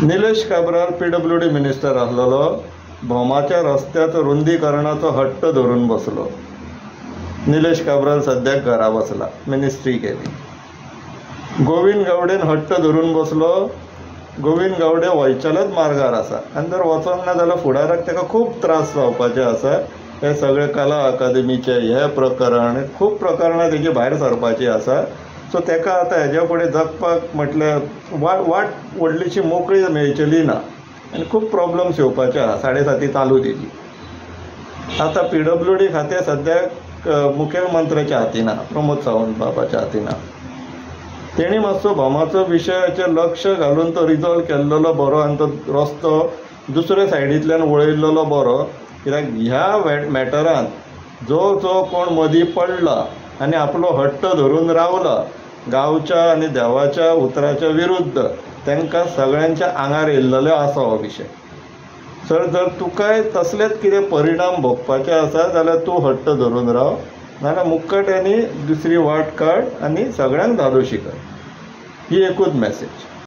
Nilesh Cabral PWD minister आसलेलो, भोमाच्या रस्त्याचो रुंदीकरणाचो हट्ट धरून बसलो. निलेश काब्राल सद्याक घरा बसला, मिनिस्ट्री केली. गोविंद गावडेन हट्ट धरून बसलो. गोविंद गावडे वयच्याल्याच मार्गार आसा आनी जर वचोंक ना जाल्यार फुडाराक ताका खूब त्रास जावपाचे आसा. हे सगळे कला अकादमीचे हे प्रकरण, खूब प्रकरणां तेजी भायर सरपाची आसा. सो ताका आतां हेज्या फुडें जगपाक म्हटल्यार वाट व्हडलीशी मोकळी मेळचेली ना आनी खूब प्रॉब्लम्स येवपाचे आसा. साडेसाती चालू तेजी. आतां PWD खातें सद्याक मुखेलमंत्र्याच्या हातीन आहा, प्रमोद सावंत बाबाच्या हातीन आहा. तेणी मातसो भोमाचो विशयाचेर लक्ष घालून तो रिजॉल्व केल्लो बरो आनी तो रस्तो दुसऱ्या सायडींतल्यान वळयल्लो बरो. कित्याक ह्या मॅटरान जो जो कोण मदीं पडला आनी आपलो हट्ट धरून रावला गांवच्या आनी देवाच्या उतराच्या विरुद्ध, तांकां सगळ्यांच्या आंगार येयल्लो आसा हो विशय. सर, जर तुकाय तसलेच कितें परिणाम भोगपाचे आसा जाल्यार तूं हट्ट धरून राव, नाजाल्यार मुक्कट्यांनी दुसरी वाट काड आनी सगळ्यांक धादोशी कर. ही एकूच मॅसेज.